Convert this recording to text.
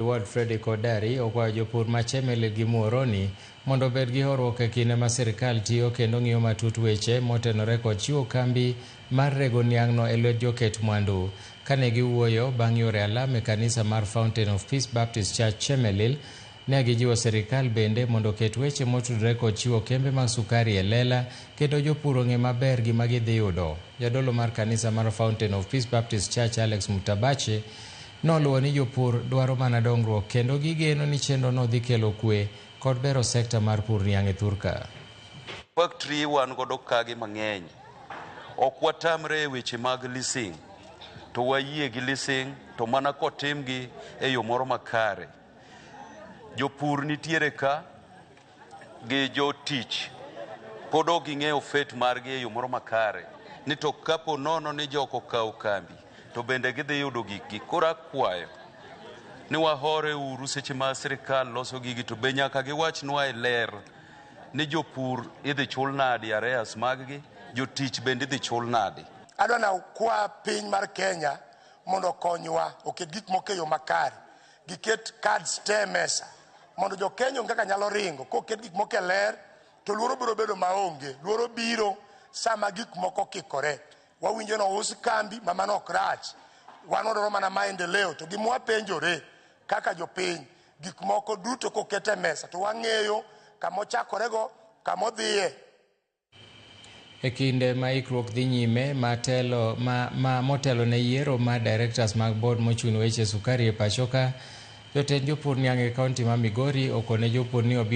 Ward Fredrick Odari okwayo jopur ma Chemelil gi Muhoroni mondo obed gi horuok e kinde ma sirkal tiyo kendo ng'iyo matut weche motenore kod chiwo kambi mar rego niang'no e lwet joket mwandu. Kane giwuoyo bang' yore alam e kanisa mar Fountain of Peace Baptist Church Chemelil, ne gijiwo sirkal bende mondo oket weche motudore kod chiwo kembe mag sukari e lela kendo jopur ong'e maber gima gidhi yudo. Jadolo mar kanisa mar Fountain of Peace Baptist Church Alex Mutabache noluwo ni jopur dwaro mana dongruok kendo gigeno ni chenrono dhi kelo kwe kod bero sekta mar pur niang' e thurka. Factory wan godo kagi mang'eny. Ok watamre e weche mag leasing, to wayie gi leasing to mana kotimgi e yo moro makare. Jopur nitiere ka gi jotich pod ok ging'eyo fate margi e yo moro makare ni to kapo nono ni jok okawo kambi to bende gidhi yudo gikgi. Koro akwayo ni wahore uru seche ma sirikal loso gigi to be nyaka giwachnwa e ler ni jopur idhi chul nadi arrears maggi, jotich bende idhi chul nadi. Adwa na kwa piny mar Kenya mondo okonywa oket gik moko e yo makare. Giket cards te e mesa mondo jo Kenya onge kaka nyalo ringo. Koket gik moko e ler to luoro biro bedo maonge. Luoro biro sama gik moko okikore. Wawinjo ni ous kambi ma mano ok rach. Wan wadwaro mana maendeleo to gima wapenjore kaka jopiny gik moko duto koket e mesa to wang'eyo kama ochakorego, kama odhiye. E kinde ma ikruok dhi nyime matelo, ma motelo ne yiero mar directors mag board mochung' ne weche sukari e pachoka, jotend jopur niang' e kaunti ma Migori okone jopur ni obi